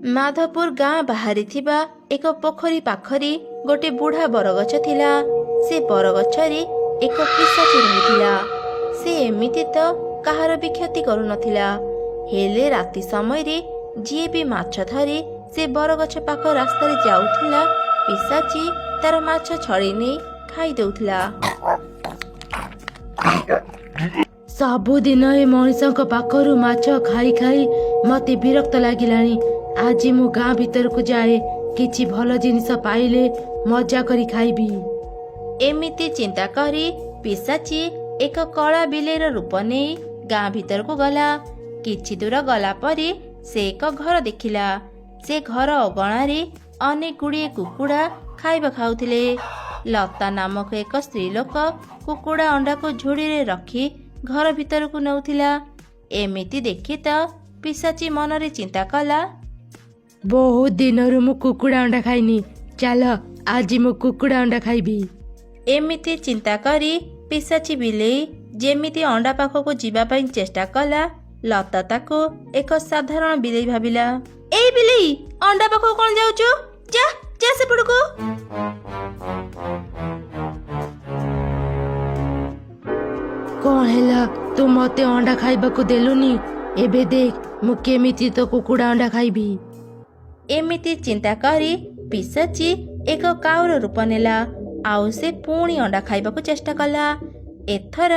ମାଧପୁର ଗାଁ ବାହାରେ ଥିବା ଏକ ପୋଖରୀ ପାଖରେ ଗୋଟେ ବୁଢା ବରଗଛ ଥିଲା। ସେ ବରଗଛରେ ଏକ ପିଶାଚୀ ରହୁଥିଲା। ସେ ଏମିତି ତ କାହାର ବି କ୍ଷତି କରୁନଥିଲା, ହେଲେ ରାତି ସମୟରେ ଯିଏ ବି ମାଛ ଧରି ସେ ବରଗଛ ପାଖ ରାସ୍ତାରେ ଯାଉଥିଲା, ପିଶାଚୀ ତାର ମାଛ ଛଡେଇ ନେଇ ଖାଇ ଦେଉଥିଲା। ସବୁଦିନ ଏ ମଣିଷଙ୍କ ପାଖରୁ ମାଛ ଖାଇ ଖାଇ ମତେ ବିରକ୍ତ ଲାଗିଲାଣି। ଆଜି ମୁଁ ଗାଁ ଭିତରକୁ ଯାଏ, କିଛି ଭଲ ଜିନିଷ ପାଇଲେ ମଜା କରି ଖାଇବି। ଏମିତି ଚିନ୍ତା କରି ପିଶାଚୀ ଏକ କଳା ବିଲେଇର ରୂପ ନେଇ ଗାଁ ଭିତରକୁ ଗଲା। କିଛି ଦୂର ଗଲା ପରେ ସେ ଏକ ଘର ଦେଖିଲା। ସେ ଘର ଅଗଣାରେ ଅନେକ ଗୁଡ଼ିଏ କୁକୁଡ଼ା ଖାଇବା ଖାଉଥିଲେ। ଲତା ନାମକ ଏକ ସ୍ତ୍ରୀ ଲୋକ କୁକୁଡ଼ା ଅଣ୍ଡାକୁ ଝୁଡ଼ିରେ ରଖି ଘର ଭିତରକୁ ନେଉଥିଲା। ଏମିତି ଦେଖି ତ ପିଶାଚୀ ମନରେ ଚିନ୍ତା କଲା, ବହୁତ ଦିନରୁ ମୁଁ କୁକୁଡ଼ା ଅଣ୍ଡା ଖାଇନି, ଚାଲ ଆଜି ମୁଁ କୁକୁଡ଼ା ଅଣ୍ଡା ଖାଇବି। ଏମିତି ଚିନ୍ତା କରି ପିଶାଚୀ ବିଲେଇ ଯେମିତି ଅଣ୍ଡା ପାଖକୁ ଯିବା ପାଇଁ ଚେଷ୍ଟା କଲା, ଲତା ତାକୁ ଏକ ସାଧାରଣ ବିଲେଇ ଭାବିଲା। ଏଇ ବିଲେଇ, ଅଣ୍ଡା ପାଖକୁ କଣ ଯାଉଛୁ? ଯା ଯା ସେପଟକୁ। କଣ ହେଲା, ତୁ ମତେ ଅଣ୍ଡା ଖାଇବାକୁ ଦେଲୁନି? ଏବେ ଦେଖ ମୁଁ କେମିତି ତୋ କୁକୁଡ଼ା ଅଣ୍ଡା ଖାଇବି। ଏମିତି ଚିନ୍ତା କରି ପିଶାଚୀ ଏକ କାଉର ରୂପ ନେଲା ଆଉ ସେ ପୁଣି ଅଣ୍ଡା ଖାଇବାକୁ ଚେଷ୍ଟା କଲା। ଏଥର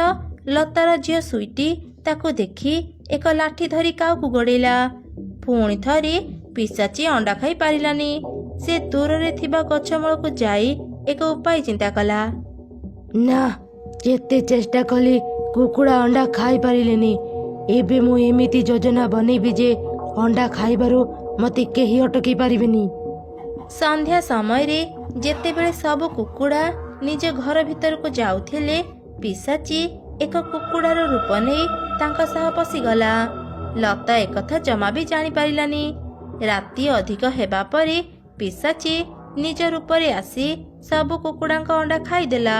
ଲତାର ଝିଅ ସୁଇଟି ତାକୁ ଦେଖି ଏକ ଲାଠି ଧରି କାଉକୁ ଗୋଡ଼େଇଲା। ପୁଣି ଥରେ ପିଶାଚୀ ଅଣ୍ଡା ଖାଇ ପାରିଲାନି। ସେ ଦୂରରେ ଥିବା ଗଛ ମୂଳକୁ ଯାଇ ଏକ ଉପାୟ ଚିନ୍ତା କଲା। ନା, ଯେତେ ଚେଷ୍ଟା କଲି କୁକୁଡ଼ା ଅଣ୍ଡା ଖାଇପାରିଲିନି। ଏବେ ମୁଁ ଏମିତି ଯୋଜନା ବନେଇବି ଯେ ଅଣ୍ଡା ଖାଇବାରୁ ମତେ କେହି ଅଟକେଇ ପାରିବେନି। ସନ୍ଧ୍ୟା ସମୟରେ ଯେତେବେଳେ ସବୁ କୁକୁଡ଼ା ନିଜ ଘର ଭିତରକୁ ଯାଉଥିଲେ, ପିଶାଚୀ ଏକ କୁକୁଡ଼ାର ରୂପ ନେଇ ତାଙ୍କ ସହ ପଶିଗଲା। ଲତା ଏକଥା ଜମା ବି ଜାଣିପାରିଲାନି। ରାତି ଅଧିକ ହେବା ପରେ ପିଶାଚୀ ନିଜ ରୂପରେ ଆସି ସବୁ କୁକୁଡ଼ାଙ୍କ ଅଣ୍ଡା ଖାଇଦେଲା।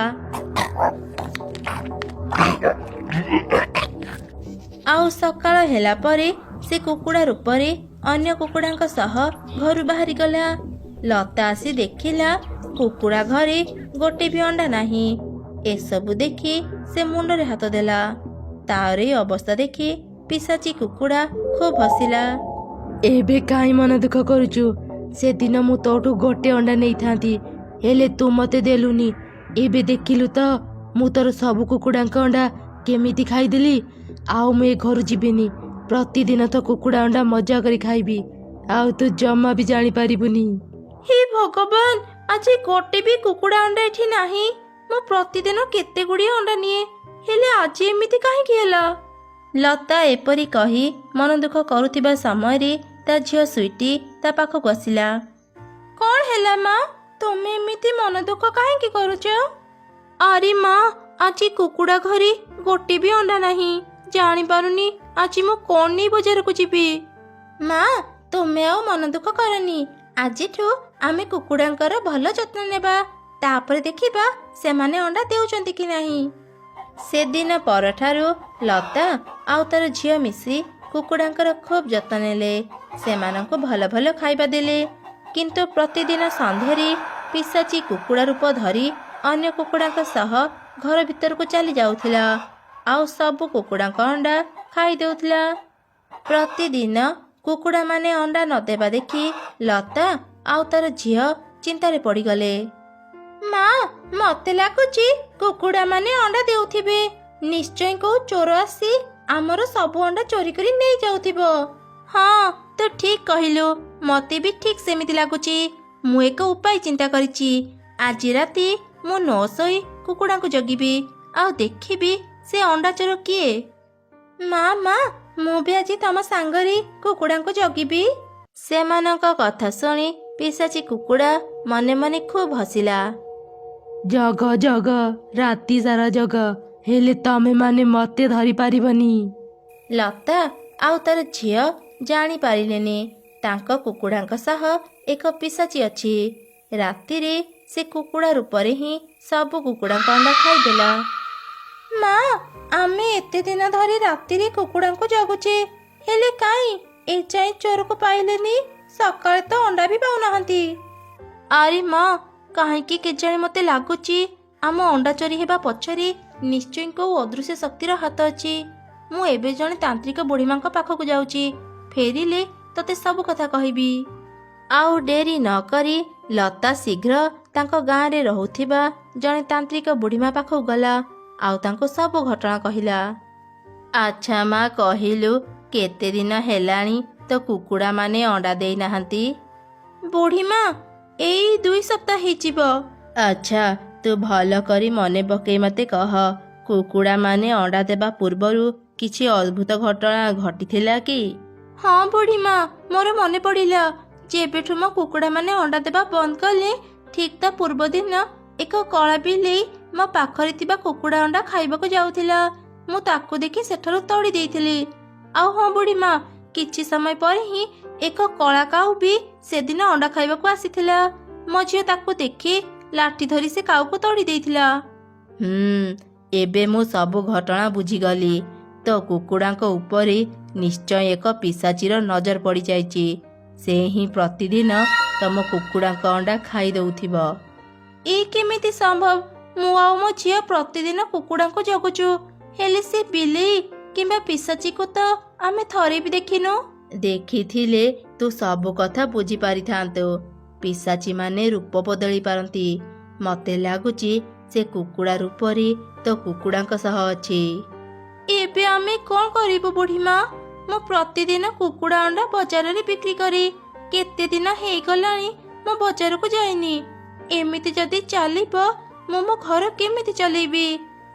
ଆଉ ସକାଳ ହେଲା ପରେ ସେ କୁକୁଡ଼ା ରୂପରେ ଅନ୍ୟ କୁକୁଡ଼ାଙ୍କ ସହ ଘରୁ ବାହାରିଗଲା। ଲତା ଆସି ଦେଖିଲା କୁକୁଡ଼ା ଘରେ ଗୋଟେ ବି ଅଣ୍ଡା ନାହିଁ। ଏସବୁ ଦେଖି ସେ ମୁଣ୍ଡରେ ହାତ ଦେଲା। ତାର ଏ ଅବସ୍ଥା ଦେଖି ପିଶାଚୀ କୁକୁଡ଼ା ଖୁବ୍ ହସିଲା। ଏବେ କାହିଁ ମନ ଦୁଃଖ କରୁଛୁ? ସେଦିନ ମୁଁ ତୋଠୁ ଗୋଟେ ଅଣ୍ଡା ନେଇଥାନ୍ତି, ହେଲେ ତୁ ମତେ ଦେଲୁନି। ଏବେ ଦେଖିଲୁ ତ ମୁଁ ତୋର ସବୁ କୁକୁଡ଼ାଙ୍କ ଅଣ୍ଡା କେମିତି ଖାଇଦେଲି। ଆଉ ମୁଁ ଏ ଘରୁ ଯିବିନି, ପ୍ରତିଦିନ ତ କୁକୁଡ଼ା ଅଣ୍ଡା ମଜା କରି ଖାଇବି, ଆଉ ତୁ ଜମା ବି ଜାଣିପାରିବୁନି। ହେ ଭଗବାନ, ଆଜି ଗୋଟେ ବି କୁକୁଡ଼ା ଅଣ୍ଡା ଏଠି ନାହିଁ। ମୁଁ ପ୍ରତିଦିନ କେତେ ଗୁଡ଼ିଏ ଅଣ୍ଡା ନିଏ, ହେଲେ ଆଜି ଏମିତି କାହିଁକି ହେଲା? ଲତା ଏପରି କହି ମନ ଦୁଃଖ କରୁଥିବା ସମୟରେ ତା ଝିଅ ସୁଇଟି ତା ପାଖକୁ ଆସିଲା। କଣ ହେଲା ମା, ତୁମେ ଏମିତି ମନ ଦୁଃଖ କାହିଁକି କରୁଛ? ଆରେ ମା, ଆଜି କୁକୁଡ଼ା ଘରେ ଗୋଟେ ବି ଅଣ୍ଡା ନାହିଁ। ଜାଣିପାରୁନି ଆଜି ମୁଁ କଣ ନେଇ ବଜାରକୁ ଯିବି। ମା, ତୁମେ ଆଉ ମନ ଦୁଃଖ କରନି। ଆଜିଠୁ ଆମେ କୁକୁଡ଼ାଙ୍କର ଭଲ ଯତ୍ନ ନେବା, ତାପରେ ଦେଖିବା ସେମାନେ ଅଣ୍ଡା ଦେଉଛନ୍ତି କି ନାହିଁ। ସେଦିନ ପରଠାରୁ ଲତା ଆଉ ତାର ଝିଅ ମିଶି କୁକୁଡ଼ାଙ୍କର ଖୁବ୍ ଯତ୍ନ ନେଲେ। ସେମାନଙ୍କୁ ଭଲ ଭଲ ଖାଇବା ଦେଲେ। କିନ୍ତୁ ପ୍ରତିଦିନ ସନ୍ଧ୍ୟାରେ ପିଶାଚୀ କୁକୁଡ଼ା ରୂପ ଧରି ଅନ୍ୟ କୁକୁଡ଼ାଙ୍କ ସହ ଘର ଭିତରକୁ ଚାଲି ଯାଉଥିଲା ଆଉ ସବୁ କୁକୁଡ଼ାଙ୍କ ଅଣ୍ଡା ଖାଇ ଦେଉଥିଲା। ପ୍ରତିଦିନ କୁକୁଡ଼ାମାନେ ଅଣ୍ଡା ନଦେବା ଦେଖି ଲତା ଆଉ ତାର ଝିଅ ଚିନ୍ତାରେ ପଡ଼ିଗଲେ। ମା, ମତେ ଲାଗୁଛି କୁକୁଡ଼ାମାନେ ଅଣ୍ଡା ଦେଉଥିବେ। ନିଶ୍ଚୟ କୋଉ ଚୋର ଆସି ଆମର ସବୁ ଅଣ୍ଡା ଚୋରି କରି ନେଇଯାଉଥିବ। ହଁ, ତୁ ଠିକ କହିଲୁ, ମତେ ବି ଠିକ ସେମିତି ଲାଗୁଛି। ମୁଁ ଏକ ଉପାୟ ଚିନ୍ତା କରିଛି। ଆଜି ରାତି ମୁଁ ନ ଶୋଇ କୁକୁଡ଼ାଙ୍କୁ ଜଗିବି ଆଉ ଦେଖିବି ସେ ଅଣ୍ଡା ଚୋର କିଏ। ମା ମା, ମୁଁ ବି ଆଜି ତମ ସାଙ୍ଗରେ କୁକୁଡ଼ାଙ୍କୁ ଜଗିବି। ସେମାନଙ୍କ କଥା ଶୁଣି ପିଶାଚୀ କୁକୁଡ଼ା ମନେ ମନେ ଖୁବ୍ ହସିଲା। ଜଗ ଜଗ, ରାତି ସାରା ଜଗ, ହେଲେ ତମେ ମାନେ ମତେ ଧରିପାରିବନି। ଲତା ଆଉ ତାର ଝିଅ ଜାଣିପାରିଲେନି ତାଙ୍କ କୁକୁଡ଼ାଙ୍କ ସହ ଏକ ପିଶାଚୀ ଅଛି। ରାତିରେ ସେ କୁକୁଡ଼ା ରୂପରେ ହିଁ ସବୁ କୁକୁଡ଼ାଙ୍କ ଅଣ୍ଡା ଖାଇଦେଲା। ମା, ଆମେ ଏତେ ଦିନ ଧରି ରାତିରେ କୁକୁଡ଼ାଙ୍କୁ ଜଗୁଛେ, ହେଲେ କାଇଁ ଏ ଯାଏଁ ଚୋରକୁ ପାଇଲେନି। ସକାଳେ ତ ଅଣ୍ଡା ବି ପାଉନାହାନ୍ତି। ଆରେ ମା, କାହିଁକି କେଜାଣି ମୋତେ ଲାଗୁଛି ଆମ ଅଣ୍ଡା ଚୋରି ହେବା ପଛରେ ନିଶ୍ଚୟ କୋଉ ଅଦୃଶ୍ୟ ଶକ୍ତିର ହାତ ଅଛି। ମୁଁ ଏବେ ଜଣେ ତାନ୍ତ୍ରିକ ବୁଢ଼ୀମାଙ୍କ ପାଖକୁ ଯାଉଛି, ଫେରିଲେ ତୋତେ ସବୁ କଥା କହିବି। ଆଉ ଡେରି ନ କରି ଲତା ଶୀଘ୍ର ତାଙ୍କ ଗାଁରେ ରହୁଥିବା ଜଣେ ତାନ୍ତ୍ରିକ ବୁଢ଼ୀମା ପାଖକୁ ଗଲା ଆଉ ତାଙ୍କୁ ସବୁ ଘଟଣା କହିଲା। ଆଚ୍ଛା ମା, କହିଲୁ କେତେ ଦିନ ହେଲାଣି ତୋ କୁକୁଡ଼ାମାନେ ଅଣ୍ଡା ଦେଇନାହାନ୍ତି? ବୁଢ଼ୀମା, ଏଇ 2 ସପ୍ତାହ ହେଇଯିବ। ଆଚ୍ଛା, ତୁ ଭଲ କରି ମନେ ପକେଇ ମତେ କହ, କୁକୁଡ଼ାମାନେ ଅଣ୍ଡା ଦେବା ପୂର୍ବରୁ କିଛି ଅଦ୍ଭୁତ ଘଟଣା ଘଟିଥିଲା କି? ହଁ ବୁଢ଼ୀମା, ମୋର ମନେ ପଡ଼ିଲା। ଯେବେଠୁ ମୋ କୁକୁଡ଼ାମାନେ ଅଣ୍ଡା ଦେବା ବନ୍ଦ କଲେ, ଠିକ୍ ତା ପୂର୍ବଦିନ ଏକ କଳା ବିଲେଇ ମୋ ପାଖରେ ଥିବା କୁକୁଡ଼ା ଅଣ୍ଡା ଖାଇବାକୁ ଯାଉଥିଲା। ମୁଁ ତାକୁ ଦେଖି ସେଠାରୁ ତଡ଼ି ଦେଇଥିଲି। ଆଉ ହଁ ବୁଢ଼ୀମା, କିଛି ସମୟ ପରେ ହିଁ ଏକ କଳା କାଉ ବି ସେଦିନ ଅଣ୍ଡା ଖାଇବାକୁ ଆସିଥିଲା। ମୋ ଝିଅ ତାକୁ ଦେଖି ଲାଠି ଧରି ସେ କାଉକୁ ତଡ଼ି ଦେଇଥିଲା। ହୁଁ, ଏବେ ମୁଁ ସବୁ ଘଟଣା ବୁଝିଗଲି। ତୋ କୁକୁଡ଼ାଙ୍କ ଉପରେ ନିଶ୍ଚୟ ଏକ ପିଶାଚୀର ନଜର ପଡ଼ିଯାଇଛି। ସେ ହିଁ ପ୍ରତିଦିନ ତମ କୁକୁଡ଼ାଙ୍କ ଅଣ୍ଡା ଖାଇ ଦଉଥିବ। ଏ କେମିତି ସମ୍ଭବ? ମୁଁ ଆଉ ମୋ ଝିଅ ପ୍ରତିଦିନ କୁକୁଡ଼ାଙ୍କୁ ଜଗୁଛୁ, ହେଲେ ସେ ବିଲେଇ କିମ୍ବା ପିଶାଚୀକୁ ତ ଆମେ ଥରେ ବି ଦେଖିନୁ। ଦେଖିଥିଲେ ତୁ ସବୁ କଥା ବୁଝିପାରିଥାନ୍ତୁ। ପିଶାଚୀମାନେ ରୂପ ବଦଳି ପାରନ୍ତି। ମତେ ଲାଗୁଛି ସେ କୁକୁଡ଼ା ରୂପରେ ତୋ କୁକୁଡ଼ାଙ୍କ ସହ ଅଛି। ଏବେ ଆମେ କଣ କରିବୁ ବୁଢ଼ୀମା? ମୁଁ ପ୍ରତିଦିନ କୁକୁଡ଼ା ଅଣ୍ଡା ବଜାରରେ ବିକ୍ରି କରେ। କେତେ ଦିନ ହେଇଗଲାଣି ମୁଁ ବଜାରକୁ ଯାଇନି। ଏମିତି ଯଦି ଚାଲିବ, ମୁଁ ମୋ ଘର କେମିତି ଚଲେଇବି?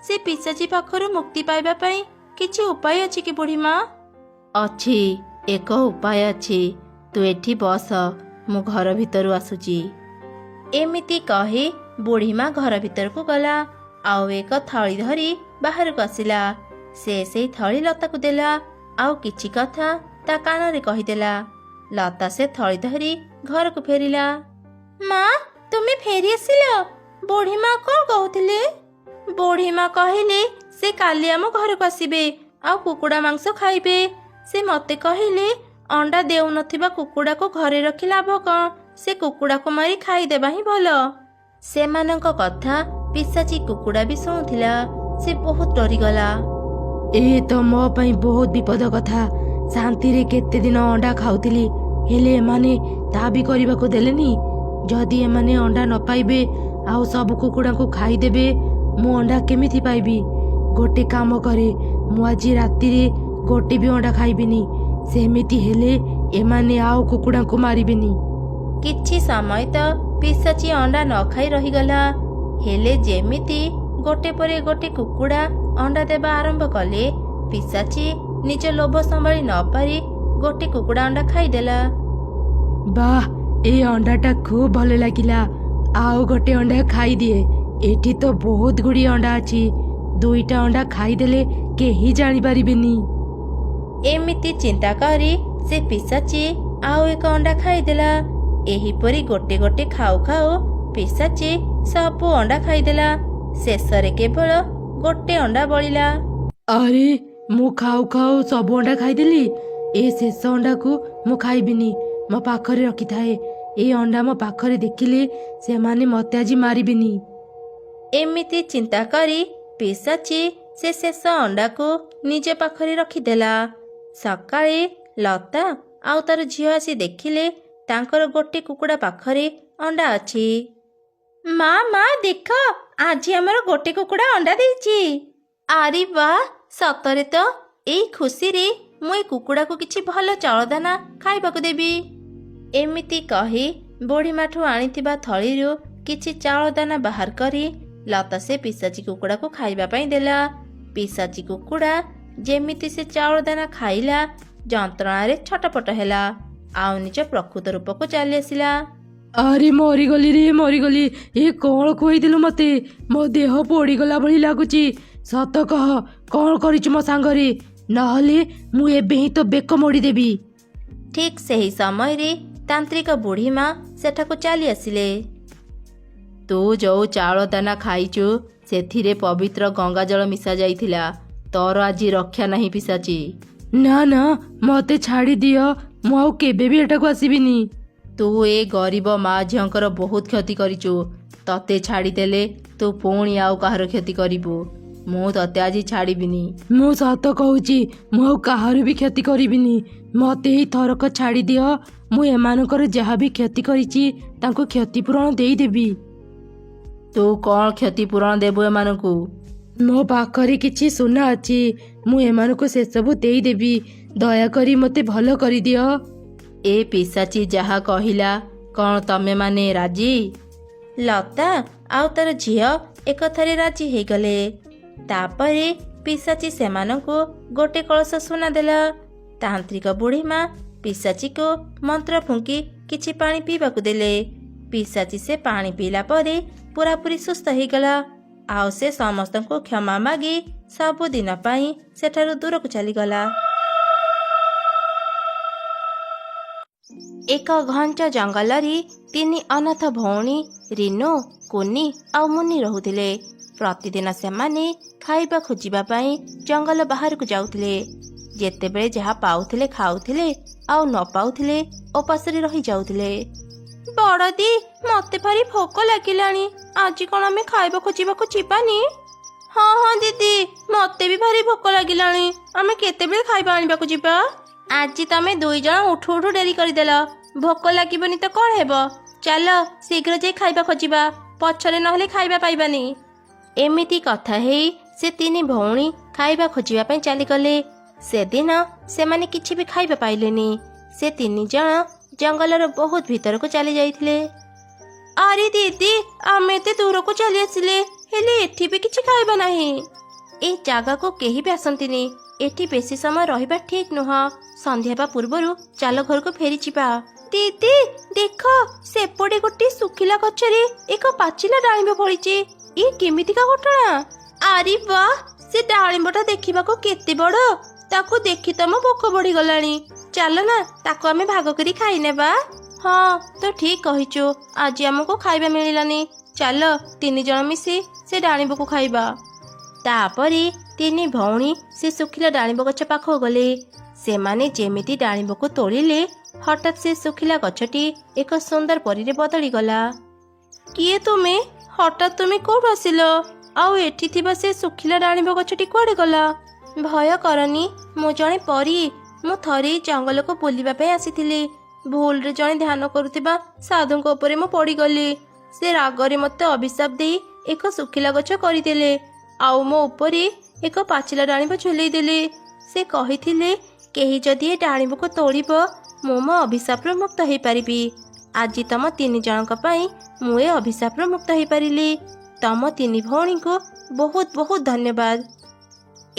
ସେ ପିଶାଚୀ ପାଖରୁ ମୁକ୍ତି ପାଇବା ପାଇଁ କିଛି ଉପାୟ ଅଛି କି ବୁଢ଼ୀମା? ଅଛି, ଏକ ଉପାୟ ଅଛି। ତୁ ଏଠି ବସ, ମୁଁ ଘର ଭିତରୁ ଆସୁଛି। ଏମିତି କହି ବୁଢ଼ୀମା ଘର ଭିତରକୁ ଗଲା ଆଉ ଏକ ଥଳି ଧରି ବାହାରକୁ ଆସିଲା। ସେ ସେଇ ଥଳି ଲତାକୁ ଦେଲା ଆଉ କିଛି କଥା ତା କାନରେ କହିଦେଲା। ଲତା ସେ ଥଳି ଧରି ଘରକୁ ଫେରିଲା। ମା, ତୁମେ ଫେରି ଆସିଲ? ବୁଢ଼ୀମା କଣ କହୁଥିଲେ? ବୁଢ଼ୀମା କହିଲେ ସେ କାଲି ଆମ ଘରକୁ ଆସିବେ ଆଉ କୁକୁଡ଼ା ମାଂସ ଖାଇବେ। ସେ ମତେ କହିଲେ, ଅଣ୍ଡା ଦେଉନଥିବା କୁକୁଡ଼ାକୁ ଘରେ ରଖି ଲାଭ କଣ? ସେ କୁକୁଡ଼ାକୁ ମାରି ଖାଇଦେବା ହିଁ ଭଲ। ସେମାନଙ୍କ କଥା ପିଶାଚୀ କୁକୁଡ଼ା ବି ଶୁଣୁଥିଲା। ସେ ବହୁତ ଡରିଗଲା। ଏ ତ ମୋ ପାଇଁ ବହୁତ ବିପଦ କଥା। ଶାନ୍ତିରେ କେତେ ଦିନ ଅଣ୍ଡା ଖାଉଥିଲି, ହେଲେ ଏମାନେ ତା ବି କରିବାକୁ ଦେଲେନି। ଯଦି ଏମାନେ ଅଣ୍ଡା ନ ପାଇବେ ଆଉ ସବୁ କୁକୁଡ଼ାଙ୍କୁ ଖାଇଦେବେ, ମୁଁ ଅଣ୍ଡା କେମିତି ପାଇବି? ଗୋଟେ କାମ କରେ, ମୁଁ ଆଜି ରାତିରେ ଗୋଟେ ବି ଅଣ୍ଡା ଖାଇବିନି। ସେମିତି ହେଲେ ଏମାନେ ଆଉ କୁକୁଡ଼ାଙ୍କୁ ମାରିବେନି। କିଛି ସମୟ ତ ପିଶାଚୀ ଅଣ୍ଡା ନ ଖାଇ ରହିଗଲା। ହେଲେ ଯେମିତି ଗୋଟେ ପରେ ଗୋଟେ କୁକୁଡ଼ା ଅଣ୍ଡା ଦେବା ଆରମ୍ଭ କଲେ, ପିଶାଚୀ ନିଜ ଲୋଭ ସମ୍ଭାଳି ନ ପାରି ଗୋଟେ କୁକୁଡ଼ା ଅଣ୍ଡା ଖାଇଦେଲା। ବାহ, ଏ ଅଣ୍ଡାଟା ଖୁବ୍ ଭଲ ଲାଗିଲା। ଆଉ ଗୋଟେ ଅଣ୍ଡା ଖାଇଦିଏ। ଏଠି ତ ବହୁତ ଗୁଡ଼ିଏ ଅଣ୍ଡା ଅଛି। ଦୁଇଟା ଅଣ୍ଡା ଖାଇଦେଲେ କେହି ଜାଣିପାରିବେନି। ଏମିତି ଚିନ୍ତା କରି ସେ ପିଶାଚୀ ଆଉ ଏକ ଅଣ୍ଡା ଖାଇଦେଲା। ଏହିପରି ଗୋଟେ ଗୋଟେ ଖାଉ ଖାଉ ପିଶାଚୀ ସବୁ ଅଣ୍ଡା ଖାଇଦେଲା। ଶେଷରେ କେବଳ ଗୋଟେ ଅଣ୍ଡା ବଳିଲା। ଆରେ, ମୁଁ ଖାଉ ଖାଉ ସବୁ ଅଣ୍ଡା ଖାଇଦେଲି। ଏ ଶେଷ ଅଣ୍ଡାକୁ ମୁଁ ଖାଇବିନି, ମୋ ପାଖରେ ରଖିଥାଏ। ଏ ଅଣ୍ଡା ମୋ ପାଖରେ ଦେଖିଲେ ସେମାନେ ମତେ ଆଜି ମାରିବେନି। ଏମିତି ଚିନ୍ତା କରି ପିଶାଚୀ ସେ ଶେଷ ଅଣ୍ଡାକୁ ନିଜ ପାଖରେ ରଖିଦେଲା। ସକାଳେ ଲତା ଆଉ ତାର ଝିଅ ଆସି ଦେଖିଲେ ତାଙ୍କର ଗୋଟେ କୁକୁଡ଼ା ପାଖରେ ଅଣ୍ଡା ଅଛି। ମା, ମା, ଦେଖ, ଆଜି ଆମର ଗୋଟେ କୁକୁଡ଼ା ଅଣ୍ଡା ଦେଇଛି। ଆରେ ବା, ସତରେ ତ! ଏଇ ଖୁସିରେ ମୁଁ ଏ କୁକୁଡ଼ାକୁ କିଛି ଭଲ ଚାଉଳ ଦାନା ଖାଇବାକୁ ଦେବି। ଏମିତି କହି ବୁଢ଼ୀମାଠୁ ଆଣିଥିବା ଥଳିରୁ କିଛି ଚାଉଳ ଦାନା ବାହାର କରି ଲତା ସେ ପିଶାଚୀ କୁକୁଡ଼ାକୁ ଖାଇବା ପାଇଁ ଦେଲା। ପିଶାଚୀ କୁକୁଡ଼ା ଯେମିତି ସେ ଚାଉଳ ଦାନା ଖାଇଲା, ଯନ୍ତ୍ରଣାରେ ଛଟପଟ ହେଲା ଆଉ ନିଜ ପ୍ରକୃତ ରୂପକୁ ଚାଲି ଆସିଲା। ଆରେ, ମରିଗଲି ରେ, ମରିଗଲି! ଏ କଣ ଖୁଆଇଦେଲୁ ମତେ? ମୋ ଦେହ ପୋଡ଼ିଗଲା ଭଳି ଲାଗୁଛି। ସତ କହ, କଣ କରିଛୁ ମୋ ସାଙ୍ଗରେ? ନହେଲେ ମୁଁ ଏବେ ହିଁ ତୋ ବେକ ମୋଡ଼ିଦେବି। ଠିକ୍ ସେହି ସମୟରେ ତାନ୍ତ୍ରିକ ବୁଢ଼ୀମା ସେଠାକୁ ଚାଲି ଆସିଲେ। ତୁ ଯୋଉ ଚାଉଳ ଦାନା ଖାଇଛୁ, ସେଥିରେ ପବିତ୍ର ଗଙ୍ଗାଜଳ ମିଶା ଯାଇଥିଲା। ତୋର ଆଜି ରକ୍ଷା ନାହିଁ ପିଶାଚୀ। ନା ନା, ମତେ ଛାଡ଼ି ଦିଅ। ମୁଁ ଆଉ କେବେ ବି ଏଠାକୁ ଆସିବିନି। ତୁ ଏ ଗରିବ ମା ଝିଅଙ୍କର ବହୁତ କ୍ଷତି କରିଛୁ। ତତେ ଛାଡ଼ିଦେଲେ ତୁ ପୁଣି ଆଉ କାହାର କ୍ଷତି କରିବୁ। ମୁଁ ତତେ ଆଜି ଛାଡ଼ିବିନି। ମୁଁ ସତ କହୁଛି, ମୁଁ ଆଉ କାହାର ବି କ୍ଷତି କରିବିନି। ମତେ ଏଇ ଥରକ ଛାଡ଼ିଦିଅ। ମୁଁ ଏମାନଙ୍କର ଯାହା ବି କ୍ଷତି କରିଛି ତାଙ୍କୁ କ୍ଷତିପୂରଣ ଦେଇଦେବି। ତୁ କ'ଣ କ୍ଷତିପୂରଣ ଦେବୁ ଏମାନଙ୍କୁ? ମୋ ପାଖରେ କିଛି ସୁନା ଅଛି, ମୁଁ ଏମାନଙ୍କୁ ସେସବୁ ଦେଇଦେବି। ଦୟାକରି ମୋତେ ଭଲ କରିଦିଅ। ଏ ପିଶାଚୀ ଯାହା କହିଲା, କ'ଣ ତମେମାନେ ରାଜି? ଲତା ଆଉ ତାର ଝିଅ ଏକଥାରେ ରାଜି ହେଇଗଲେ। ତାପରେ ପିଶାଚୀ ସେମାନଙ୍କୁ ଗୋଟେ କଳସ ସୁନା ଦେଲା। ତାନ୍ତ୍ରିକ ବୁଢ଼ୀ ମା ପିଶାଚୀକୁ ମନ୍ତ୍ର ଫୁଙ୍କି କିଛି ପାଣି ପିଇବାକୁ ଦେଲେ। ପିଶାଚୀ ସେ ପାଣି ପିଇଲା ପରେ ପୁରାପୁରି ସୁସ୍ଥ ହେଇଗଲା ଆଉ ସେ ସମସ୍ତଙ୍କୁ କ୍ଷମା ମାଗି ସବୁଦିନ ପାଇଁ ସେଠାରୁ ଦୂରକୁ ଚାଲିଗଲା। ଏକ ଘଞ୍ଚ ଜଙ୍ଗଲରେ ତିନି ଅନାଥ ଭଉଣୀ ରିନୁ, କୁନି ଆଉ ମୁନି ରହୁଥିଲେ। ପ୍ରତିଦିନ ସେମାନେ ଖାଇବା ଖୋଜିବା ପାଇଁ ଜଙ୍ଗଲ ବାହାରକୁ ଯାଉଥିଲେ। ଯେତେବେଳେ ଯାହା ପାଉଥିଲେ ଖାଉଥିଲେ ଆଉ ନ ପାଉଥିଲେ ଉପାସରେ ରହିଯାଉଥିଲେ। ବଡ଼ଦି, ମତେ ଭାରି ଭୋକ ଲାଗିଲାଣି। ଆଜି କ'ଣ ଆମେ ଖାଇବା ଖୋଜିବାକୁ ଯିବାନି? ହଁ ହଁ ଦିଦି, ମତେ ବି ଭାରି ଭୋକ ଲାଗିଲାଣି। ଆମେ କେତେବେଳେ ଖାଇବା ଆଣିବାକୁ ଯିବା? ଆଜି ତମେ ଦୁଇ ଜଣ ଉଠୁ ଉଠୁ ଡେରି କରିଦେଲ। ଭୋକ ଲାଗିବନି ତ କ'ଣ ହେବ? ଚାଲ ଶୀଘ୍ର ଯାଇ ଖାଇବା ଖୋଜିବା, ପଛରେ ନହେଲେ ଖାଇବା ପାଇବାନି। ଏମିତି କଥା ହେଇ ସେ ତିନି ଭଉଣୀ ଖାଇବା ଖୋଜିବା ପାଇଁ ଚାଲିଗଲେ। ସେଦିନ ସେମାନେ କିଛି ବି ଖାଇବା ପାଇଲେନି। ସେ ତିନି ଜଣ ଜଙ୍ଗଲର ବହୁତ ଭିତରକୁ ଚାଲି ଯାଇଥିଲେ। ଆରେ ଦିଦି, ଆମେ ଏତେ ଦୂରକୁ ଚାଲି ଆସିଲେ, ହେଲେ ଏଠି ବି କିଛି ଖାଇବା ନାହିଁ। ଏ ଜାଗାକୁ କେହି ବି ଆସନ୍ତିନି। ଏଠି ବେଶୀ ସମୟ ରହିବା ଠିକ୍ ନୁହଁ। ସନ୍ଧ୍ୟା ହେବା ପୂର୍ବରୁ ଚାଲ ଘରକୁ ଫେରିଯିବା। ଦିଦି ଦେଖ, ସେପଟେ ଗୋଟେ ଶୁଖିଲା ଗଛରେ ଏକ ପାଚିଲା ଡାଳିମ୍ବ ଫଳିଛି। ଇଏ କେମିତିକା ଘଟଣା? ଆରେ ବାଃ, ସେ ଡାଳିମ୍ବଟା ଦେଖିବାକୁ କେତେ ବଡ! ତାକୁ ଦେଖି ତ ମୋ ଭୋକ ବଢିଗଲାଣି। ଚାଲ ନା, ତାକୁ ଆମେ ଭାଗ କରି ଖାଇନେବା। ହଁ, ତୁ ଠିକ କହିଛୁ। ଆଜି ଆମକୁ ଖାଇବା ମିଳିଲାନି। ଚାଲ ତିନି ଜଣ ମିଶି ସେ ଡାଳିମ୍ବକୁ ଖାଇବା। ତାପରେ ତିନି ଭଉଣୀ ସେ ଶୁଖିଲା ଡାଳିମ୍ବ ଗଛ ପାଖକୁ ଗଲେ। ସେମାନେ ଯେମିତି ଡାଳିମ୍ବକୁ ତୋଳିଲେ, ହଠାତ୍ ସେ ଶୁଖିଲା ଗଛଟି ଏକ ସୁନ୍ଦର ପରୀରେ ବଦଳିଗଲା। କିଏ ତୁମେ? ହଠାତ୍ ତୁମେ କୋଉଠୁ ଆସିଲ? ଆଉ ଏଠି ଥିବା ସେ ଶୁଖିଲା ଡାଳିମ୍ବ ଗଛଟି କୁଆଡ଼େ ଗଲା? ଭୟ କରନି, ମୁଁ ଜଣେ ପରୀ। ମୁଁ ଥରେ ଏଇ ଜଙ୍ଗଲକୁ ବୁଲିବା ପାଇଁ ଆସିଥିଲି। ଭୁଲରେ ଜଣେ ଧ୍ୟାନ କରୁଥିବା ସାଧୁଙ୍କ ଉପରେ ମୁଁ ପଡ଼ିଗଲି। ସେ ରାଗରେ ମୋତେ ଅଭିଶାପ ଦେଇ ଏକ ଶୁଖିଲା ଗଛ କରିଦେଲେ ଆଉ ମୋ ଉପରେ ଏକ ପାଚିଲା ଡାଳିମ୍ବ ଝୁଲେଇ ଦେଲେ। ସେ କହିଥିଲେ, କେହି ଯଦି ଏ ଡାଳିମ୍ବକୁ ତୋଳିବ, ମୁଁ ମୋ ଅଭିଶାପରୁ ମୁକ୍ତ ହେଇପାରିବି। ଆଜି ତମ ତିନି ଜଣଙ୍କ ପାଇଁ ମୁଁ ଏ ଅଭିଶାପରୁ ମୁକ୍ତ ହେଇପାରିଲି। ତମ ତିନି ଭଉଣୀଙ୍କୁ ବହୁତ ବହୁତ ଧନ୍ୟବାଦ।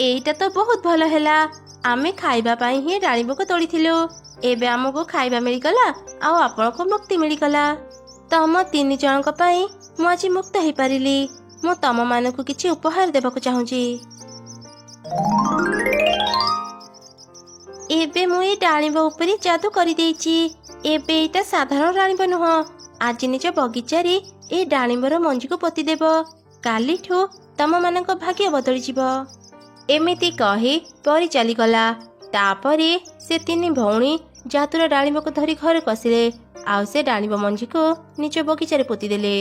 ଏଇଟା ତ ବହୁତ ଭଲ ହେଲା। ଆମେ ଖାଇବା ପାଇଁ ହିଁ ଡାଳିମ୍ବକୁ ତୋଳିଥିଲୁ। ଏବେ ଆମକୁ ଖାଇବା ମିଳିଗଲା ଆଉ ଆପଣଙ୍କୁ ମୁକ୍ତି ମିଳିଗଲା। ତମ ତିନି ଜଣଙ୍କ ପାଇଁ ମୁଁ ଆଜି ମୁକ୍ତ ହେଇପାରିଲି। ମୁଁ ତମମାନଙ୍କୁ କିଛି ଉପହାର ଦେବାକୁ ଚାହୁଁଛି। ଏବେ ମୁଁ ଏଇ ଡାଳିମ୍ବ ଉପରେ ଯାଦୁ କରିଦେଇଛି। ଏବେ ଏଇଟା ସାଧାରଣ ଡାଳିମ୍ବ ନୁହଁ। ଆଜି ନିଜ ବଗିଚାରେ ଏଇ ଡାଳିମ୍ବର ମଞ୍ଜିକୁ ପୋତିଦେବ। କାଲିଠୁ ତମମାନଙ୍କ ଭାଗ୍ୟ ବଦଳିଯିବ। ଏମିତି କହି ପରୀ ଚାଲିଗଲା। ତାପରେ ସେ ତିନି ଭଉଣୀ ଯାଦୁର ଡାଳିମ୍ବକୁ ଧରି ଘରକୁ ଆସିଲେ ଆଉ ସେ ଡାଳିମ୍ବ ମଞ୍ଜିକୁ ନିଜ ବଗିଚାରେ ପୋତିଦେଲେ।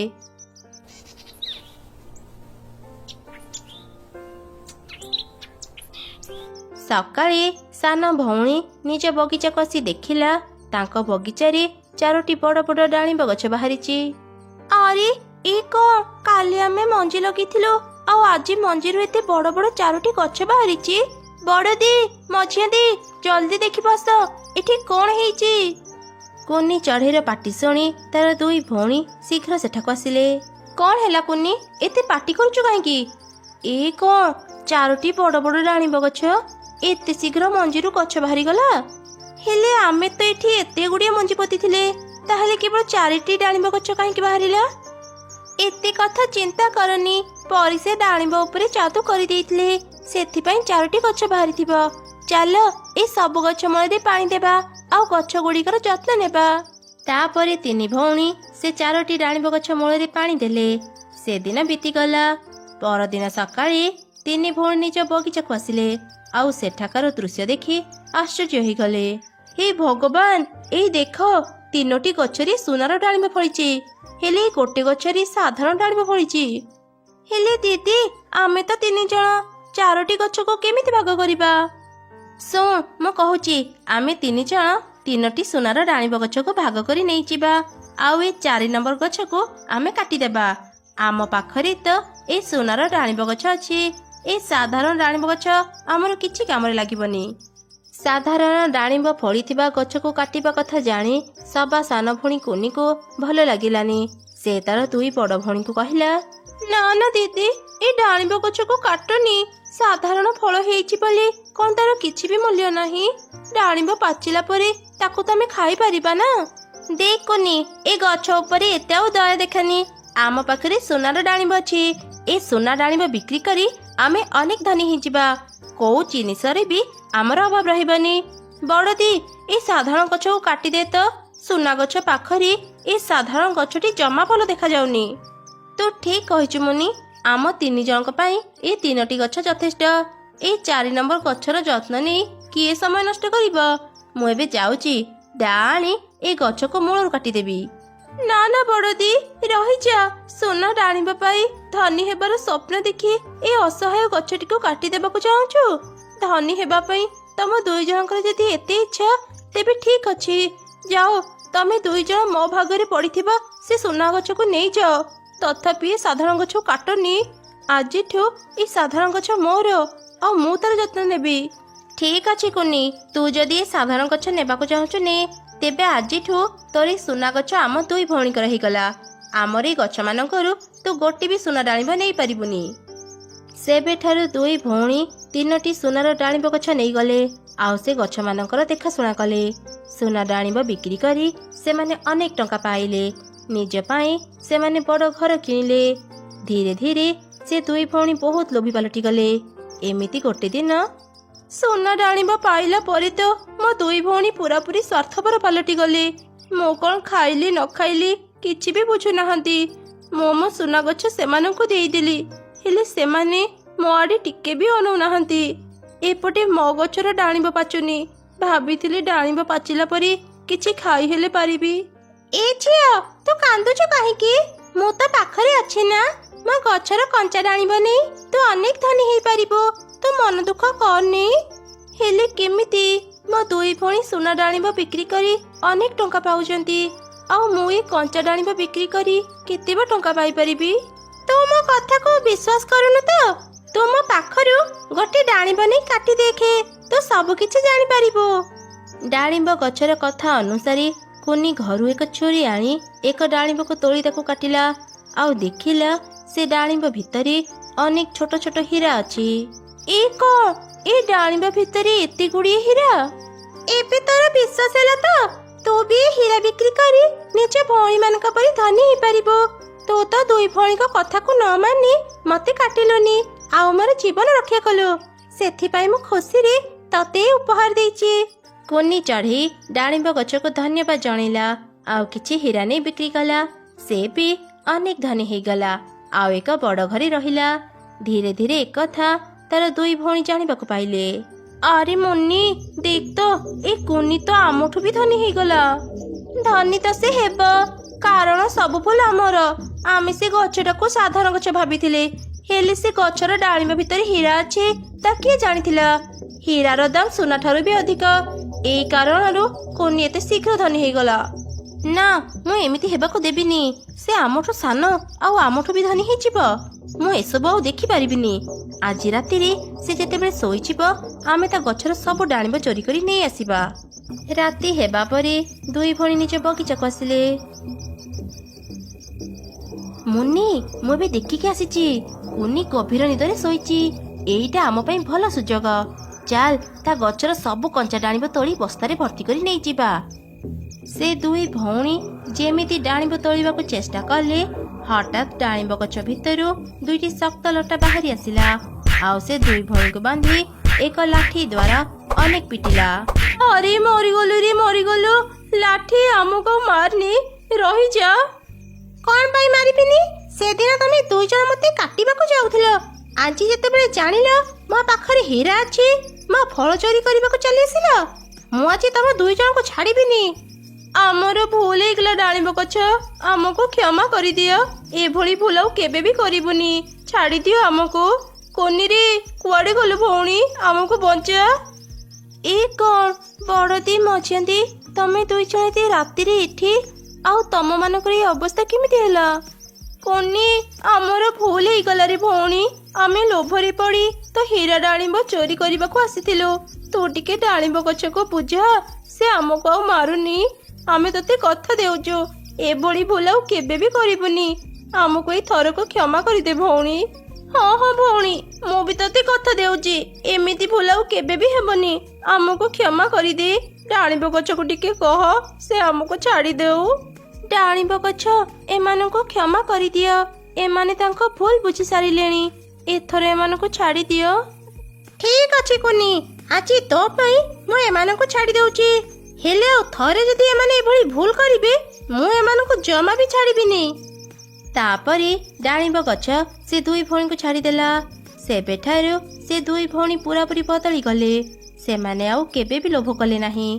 ସକାଳେ ସାନ ଭଉଣୀ ନିଜ ବଗିଚାକୁ ଆସି ଦେଖିଲା, ତାଙ୍କ ବଗିଚାରେ ଚାରୋଟି ବଡ଼ ବଡ଼ ଡାଳିମ୍ବ ଗଛ ବାହାରିଛି। ଆରେ, ଏ କଣ? କାଲି ଆମେ ମଞ୍ଜି ଲଗେଇଥିଲୁ ଆଉ ଆଜି ମଞ୍ଜିରୁ ଏତେ ବଡ଼ ବଡ଼ ଚାରୋଟି ଗଛ ବାହାରିଛି। ବଡ଼ ଦି, ମଝିଆ ଦି, ଜଲ୍ଦି ଦେଖିବ ଆସ, ଏଠି କଣ ହେଇଛି। କୁନି ଚଢ଼େଇର ପାଟି ଶୁଣି ତାର ଦୁଇ ଭଉଣୀ ଶୀଘ୍ର ସେଠାକୁ ଆସିଲେ। କଣ ହେଲା କୁନି, ଏତେ ପାଟି କରୁଛୁ କାହିଁକି? ଏ କଣ, ଚାରୋଟି ବଡ଼ ବଡ଼ ଡାଳିମ୍ବ ଗଛ? ଏତେ ଶୀଘ୍ର ମଞ୍ଜିରୁ ଗଛ ବାହାରିଗଲା? ହେଲେ ଆମେ ତ ଏଠି ଏତେ ଗୁଡ଼ିଏ ମଞ୍ଜି ପୋତିଥିଲେ, ତାହେଲେ କେବଳ ଚାରିଟି ଡାଳିମ୍ବ ଗଛ କାହିଁକି ବାହାରିଲା? ଏତେ କଥା ଚିନ୍ତା କରନି। ପରି ସେ ଡାଳିମ୍ବ ଉପରେ ଯାଦୁ କରିଦେଇଥିଲେ, ସେଥିପାଇଁ ଚାରୋଟି ଗଛ ବାହାରିଥିବ। ଚାଲ ଏ ସବୁ ଗଛ ମୂଳରେ ପାଣି ଦେବା ଆଉ ଗଛ ଗୁଡ଼ିକର ଯତ୍ନ ନେବା। ତାପରେ ତିନି ଭଉଣୀ ସେ ଚାରୋଟି ଡାଳିମ୍ବ ଗଛ ମୂଳରେ ପାଣି ଦେଲେ। ସେଦିନ ବିତିଗଲା। ପରଦିନ ସକାଳେ ତିନି ଭଉଣୀ ନିଜ ବଗିଚାକୁ ଆସିଲେ ଆଉ ସେଠାକାର ଦୃଶ୍ୟ ଦେଖି ଆଶ୍ଚର୍ଯ୍ୟ ହେଇଗଲେ। ହେ ଭଗବାନ, ଏଇ ଦେଖ, ତିନୋଟି ଗଛରେ ସୁନାର ଡାଳିମ୍ବ ଫଳିଛି, ହେଲେ ଏଇ ଗୋଟେ ଗଛରେ ସାଧାରଣ ଡାଳିମ୍ବ ଫଳିଛି। ହେଲେ ଦିଦି, ଆମେ ତ ତିନି ଜଣ, ଚାରୋଟି ଗଛକୁ କେମିତି ଭାଗ କରିବା? ଶୁଣ, ମୁଁ କହୁଛି, ଆମେ ତିନି ଜଣ ତିନୋଟି ସୁନାର ଡାଳିମ୍ବ ଗଛକୁ ଭାଗ କରି ନେଇଯିବା, ଆଉ ଏ 4 ନମ୍ବର ଗଛକୁ ଆମେ କାଟିଦେବା। ଆମ ପାଖରେ ତ ଏ ସୁନାର ଡାଳିମ୍ବ ଗଛ ଅଛି, ଏ ସାଧାରଣ ଡାଳିମ୍ବ ଗଛ ଆମର କିଛି କାମରେ ଲାଗିବନି। ସାଧାରଣ ଡାଳିମ୍ବ ଫଳିଥିବା ଗଛକୁ କାଟିବା କଥା ଜାଣି ସବା ସାନ ଭଉଣୀ କୁନିକୁ ଭଲ ଲାଗିଲାନି। ସେ ତାର ଦୁଇ ବଡ଼ ଭଉଣୀଙ୍କୁ କହିଲା, ନା ନା ଦିଦି, ଏ ଡାଳିମ୍ବ ଗଛକୁ କାଟନି। ସାଧାରଣ ଫଳ ହେଇଛି ବୋଲି କଣ ତାର କିଛି ବି ମୂଲ୍ୟ ନାହିଁ? ଡାଳିମ୍ବ ପାଚିଲା ପରେ ତାକୁ ତ ଆମେ ଖାଇପାରିବା ନା? ଦେଖ କୁନି, ଏ ଗଛ ଉପରେ ଏତେ ଆଉ ଦୟା ଦେଖାନି। ଆମ ପାଖରେ ସୁନାର ଡାଳିମ୍ବ ଅଛି। ଏ ସୁନା ଡାଳିମ୍ବ ବିକ୍ରି କରି ଆମେ ଅନେକ ଧନୀ ହେଇଯିବା। କୋଉ ଜିନିଷରେ ବି ଆମର ଅଭାବ ରହିବନି। ବଡ଼ ଦି, ଏ ସାଧାରଣ ଗଛକୁ କାଟିଦେ ତ। ସୁନା ଗଛ ପାଖରେ ଏ ସାଧାରଣ ଗଛଟି ଜମା ଭଲ ଦେଖାଯାଉନି। ତୁ ଠିକ କହିଛୁ ମୁନି। ଆମ ତିନି ଜଣଙ୍କ ପାଇଁ ଏ ତିନୋଟି ଗଛ ଯଥେଷ୍ଟ। ଏଇ 4 ନମ୍ବର ଗଛର ଯତ୍ନ ନେଇ କିଏ ସମୟ ନଷ୍ଟ କରିବ? ମୁଁ ଏବେ ଯାଉଛି, ଦା ଆଣି ଏ ଗଛକୁ ମୂଳରୁ କାଟିଦେବି। ନା ନା ବଡ଼ଦି, ରହିଯା। ସୁନା ଡାଳିମ୍ବ ପାଇ ଧନୀ ହେବାର ସ୍ୱପ୍ନ ଦେଖି ଏ ଅସହାୟ ଗଛଟିକୁ କାଟିଦେବାକୁ ଚାହୁଁଛୁ? ଧନୀ ହେବା ପାଇଁ ତମ ଦୁଇ ଜଣଙ୍କର ଯଦି ଏତେ ଇଚ୍ଛା, ତେବେ ଠିକ ଅଛି, ଯାଅ, ତମେ ଦୁଇ ଜଣ ମୋ ଭାଗରେ ପଡ଼ିଥିବା ସେ ସୁନା ଗଛକୁ ନେଇଯାଅ। ତଥାପି ଏ ସାଧାରଣ ଗଛକୁ କାଟନି। ଆଜିଠୁ ଏ ସାଧାରଣ ଗଛ ମୋର, ଆଉ ମୁଁ ତାର ଯତ୍ନ ନେବି। ଠିକ ଅଛି କୁନି, ତୁ ଯଦି ଏ ସାଧାରଣ ଗଛ ନେବାକୁ ଚାହୁଁଛୁ ନେ। ତେବେ ଆଜିଠୁ ତୋର ଏ ସୁନା ଗଛ ଆମ ଦୁଇ ଭଉଣୀଙ୍କର ହେଇଗଲା। ଆମର ଏଇ ଗଛମାନଙ୍କରୁ ତୁ ଗୋଟେ ବି ସୁନା ଡାଳିମ୍ବ ନେଇପାରିବୁନି। ସେବେଠାରୁ ଦୁଇ ଭଉଣୀ ତିନୋଟି ସୁନାର ଡାଳିମ୍ବ ଗଛ ନେଇଗଲେ, ଆଉ ସେ ଗଛମାନଙ୍କର ଦେଖାଶୁଣା କଲେ। ସୁନା ଡାଳିମ୍ବ ବିକ୍ରି କରି ସେମାନେ ଅନେକ ଟଙ୍କା ପାଇଲେ। ନିଜ ପାଇଁ ସେମାନେ ବଡ଼ ଘର କିଣିଲେ। ଧୀରେ ଧୀରେ ସେ ଦୁଇ ଭଉଣୀ ବହୁତ ଲୋଭୀ ପାଲଟିଗଲେ। ଏମିତି ଗୋଟେ ଦିନ, ସୁନା ଡାଳିମ୍ବ ପାଇଲା ପରେ ତ ମୋ ଦୁଇ ଭଉଣୀ ପୁରାପୁରି ସ୍ୱାର୍ଥପର ପାଲଟିଗଲେ। ମୁଁ କଣ ଖାଇଲି ନ ଖାଇଲି କିଛି ବି ବୁଝୁନାହାନ୍ତି। ମୁଁ ମୋ ସୁନା ଗଛ ସେମାନଙ୍କୁ ଦେଇଦେଲି, ହେଲେ ସେମାନେ ମୋ ଆଡ଼େ ଟିକେ ବି ଅନଉନାହାନ୍ତି। ଏପଟେ ମୋ ଗଛର ଡାଳିମ୍ବ ପାଚୁନି। ଭାବିଥିଲି ଡାଳିମ୍ବ ପାଚିଲା ପରେ କିଛି ଖାଇ ହେଲେ ପାରିବି। ଏ ଝିଅ, ତୁ କାନ୍ଦୁଛୁ କାହିଁକି? ମୁଁ ତ ପାଖରେ ଅଛି ନା। ମୋ ଗଛର କଞ୍ଚା ଡାଳିମ୍ବ ନେଇ ତୁ ଅନେକ ଧନୀ ହେଇପାରିବୁ। ତୁ ମନ ଦୁଃଖ କରନି। ହେଲେ କେମିତି? ମୋ ଦୁଇ ଭଉଣୀ ସୁନା ଡାଳିମ୍ବ ବିକ୍ରି କରି ଅନେକ ଟଙ୍କା ପାଉଛନ୍ତି, ଆଉ ମୁଁ ଏ କଞ୍ଚା ଡାଳିମ୍ବ ବିକ୍ରି କରି କେତେ ବା ଟଙ୍କା ପାଇପାରିବି? ତୁ ମୋ କଥାକୁ ବିଶ୍ୱାସ କରୁନୁ ତ? ତୁ ମୋ ପାଖରୁ ଗୋଟେ ଡାଳିମ୍ବ ନେଇ କାଟି ଦେଖେ, ତୁ ସବୁ କିଛି ଜାଣିପାରିବୁ। ଡାଳିମ୍ବ ଗଛର କଥା ଅନୁସାରେ କୁନି ଘରୁ ଏକ ଛୁରୀ ଆଣି ଏକ ଡାଳିମ୍ବକୁ ତୋଳି ତାକୁ କାଟିଲା, ଆଉ ଦେଖିଲା ସେ ଡାଳିମ୍ବ ଭିତରେ ଅନେକ ଛୋଟ ଛୋଟ ହୀରା ଅଛି। ଏ କଣ? ଏ ଡାଳିମ୍ବ ଭିତରେ ଏତେ ଗୁଡ଼ିଏ ହୀରା! ଏବେ ତୋର ବିଶ୍ୱାସ ହେଲା ତ? ତୁ ବି ଏ ହୀରା ବିକ୍ରି କରି ନିଜ ଭଉଣୀମାନଙ୍କ ପରି ଧନୀ ହେଇପାରିବୁ। ତୁ ତ ଦୁଇ ଭଉଣୀଙ୍କ କଥାକୁ ନ ମାନି ମତେ କାଟିଲୁନି, ଆଉ ମୋର ଜୀବନ ରକ୍ଷା କଲୁ। ସେଥିପାଇଁ ମୁଁ ଖୁସିରେ ତତେ ଏ ଉପହାର ଦେଇଛି। କୁନି ଚଢ଼େଇ ଡାଳିମ୍ବ ଗଛକୁ ଧନ୍ୟବାଦ ଜଣେଇଲା, ଆଉ କିଛି ହୀରା ନେଇ ବିକ୍ରି କଲା। ସେ ବି ଅନେକ ଧନୀ ହେଇଗଲା, ଆଉ ଏକ ବଡ଼ ଘରେ ରହିଲା। ଧୀରେ ଧୀରେ ଏକଥା ତାର ଦୁଇ ଭଉଣୀ ଜାଣିବାକୁ ପାଇଲେ। ଆରେ ମୁନି, ଦେଖ ତ, ଏ କୁନି ତ ଆମଠୁ ବି ଧନୀ ହେଇଗଲା। ଧନୀ ତ ସେ ହେବ, କାରଣ ସବୁ ଭୁଲ ଆମର। ଆମେ ସେ ଗଛଟାକୁ ସାଧାରଣ ଗଛ ଭାବିଥିଲେ, ହେଲେ ସେ ଗଛର ଡାଳିମ୍ବ ଭିତରେ ହୀରା ଅଛି ତା କିଏ ଜାଣିଥିଲା? ହୀରାର ଦାମ ସୁନା ଠାରୁ ବି ଅଧିକ। ଏଇ କାରଣରୁ କୁନି ଏତେ ଶୀଘ୍ର ଧନୀ ହେଇଗଲା। ନା, ମୁଁ ଏମିତି ହେବାକୁ ଦେବିନି। ସେ ଆମଠୁ ସାନ, ଆଉ ଆମଠୁ ବି ଧନୀ ହେଇଯିବ? ମୁଁ ଏସବୁ ଆଉ ଦେଖିପାରିବିନି। ଆଜି ରାତିରେ ସେ ଯେତେବେଳେ ଶୋଇଯିବ, ଆମେ ତା ଗଛର ସବୁ ଡାଳିମ୍ବ ଚୋରି କରି ନେଇ ଆସିବା। ରାତି ହେବା ପରେ ଦୁଇ ଭଉଣୀ ନିଜ ବଗିଚାକୁ ଆସିଲେ। ମୁନି, ମୁଁ ଏବେ ଦେଖିକି ଆସିଛି, କୁନି ଗଭୀର ନିଦରେ ଶୋଇଛି। ଏଇଟା ଆମ ପାଇଁ ଭଲ ସୁଯୋଗ। ଚାଲ, ତା ଗଛର ସବୁ କଞ୍ଚା ଡାଳିମ୍ବ ତୋଳି ବସ୍ତାରେ ଭର୍ତ୍ତି କରି ନେଇଯିବା। ସେ ଦୁଇ ଭଉଣୀ ଯେମିତି ଡାଳିମ୍ବ ତୋଳିବାକୁ ଚେଷ୍ଟା କଲେ, ହଠାତ୍ ଡାଳିମ୍ବ ଗଛ ଭିତରୁ ଦୁଇଟି ଶକ୍ତ ଲଟା ବାହାରି ଆସିଲା, ଆଉ ସେ ଦୁଇ ଭଉଣୀଙ୍କୁ ବାନ୍ଧି ଏକ ଲାଠି ଦ୍ୱାରା ଅନେକ ପିଟିଲା। ଆରେ ମରିଗଲୁ ରେ ମରିଗଲୁ, ଲାଠି ଆମକୁ ମାରନି, ରହିଯା। କଣ ପାଇଁ ମାରିବିନି? ସେଦିନ ତମେ ଦୁଇ ଜଣ ମତେ କାଟିବାକୁ ଯାଉଥିଲ। ଆଜି ଯେତେବେଳେ ଜାଣିଲ ମୋ ପାଖରେ ହୀରା ଅଛି, ମୋ ଫଳ ଚୋରି କରିବାକୁ ଚାଲି ଆସିଲ। ମୁଁ ଆଜି ତମ ଦୁଇ ଜଣଙ୍କୁ ଛାଡ଼ିବିନି। ଆମର ଭୁଲ ହେଇଗଲା ଡାଳିମ୍ବ ଗଛ, ଆମକୁ କ୍ଷମା କରିଦିଅ। ଏଭଳି ଭୁଲ ଆଉ କେବେ ବି କରିବୁନି, ଛାଡ଼ିଦିଅ ଆମକୁ। କୁନିରେ, କୁଆଡ଼େ ଗଲୁ ଭଉଣୀ? ଆମକୁ ବଞ୍ଚା। ଏ କଣ ବଡ଼ ଦି, ମଝିଆ ଦି, ତମେ ଦୁଇ ଜଣ ଏତେ ରାତିରେ ଏଠି? ଆଉ ତମ ମାନଙ୍କର ଏଇ ଅବସ୍ଥା କେମିତି ହେଲା? କୁନି, ଆମର ଭୁଲ ହେଇଗଲା ରେ ଭଉଣୀ। ଆମେ ଲୋଭରେ ପଡ଼ି ତ ହୀରା ଡାଳିମ୍ବ ଚୋରି କରିବାକୁ ଆସିଥିଲୁ। ତୁ ଟିକେ ଡାଳିମ୍ବ ଗଛକୁ ବୁଝା, ସେ ଆମକୁ ଆଉ ମାରୁନି। ଆମେ ତୋତେ କଥା ଦେଉଛୁ, ଏଭଳି ଭୁଲ ଆଉ କେବେ ବି କରିବୁନି। ଆମକୁ ଏଇ ଥରକୁ କ୍ଷମା କରିଦେ ଭଉଣୀ। ହଁ ହଁ ଭଉଣୀ, ମୁଁ ବି ତୋତେ କଥା ଦେଉଛି, ଏମିତି ଭୁଲ ଆଉ କେବେ ବି ହେବନି। ଆମକୁ କ୍ଷମା କରିଦେ। ଡାଳିମ୍ବ ଗଛକୁ ଟିକେ କହ, ସେ ଆମକୁ ଛାଡ଼ି ଦେଉ। ଡାଳିମ୍ବ ଗଛ, ଏମାନଙ୍କୁ କ୍ଷମା କରିଦିଅ। ଏମାନେ ତାଙ୍କ ଭୁଲ ବୁଝି ସାରିଲେଣି। ଏଥର ଏମାନଙ୍କୁ ଛାଡ଼ି ଦିଅ। ଠିକ ଅଛି କୁନି, ଆଜି ତୋ ପାଇଁ ମୁଁ ଏମାନଙ୍କୁ ଛାଡ଼ି ଦେଉଛି। ହେଲେ ଆଉ ଥରେ ଯଦି ଏମାନେ ଏଭଳି ଭୁଲ କରିବେ, ମୁଁ ଏମାନଙ୍କୁ ଜମା ବି ଛାଡ଼ିବିନି। ତାପରେ ଡାଳିମ୍ବ ଗଛ ସେ ଦୁଇ ଭଉଣୀଙ୍କୁ ଛାଡ଼ିଦେଲା। ସେବେଠାରୁ ସେ ଦୁଇ ଭଉଣୀ ପୁରାପୁରି ବଦଳି ଗଲେ। ସେମାନେ ଆଉ କେବେ ବି ଲୋଭ କଲେ ନାହିଁ।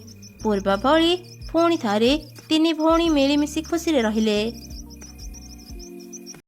ପୂର୍ବ ଭଳି ପୁଣି ଥରେ ତିନି ଭଉଣୀ ମିଳିମିଶି ଖୁସିରେ ରହିଲେ।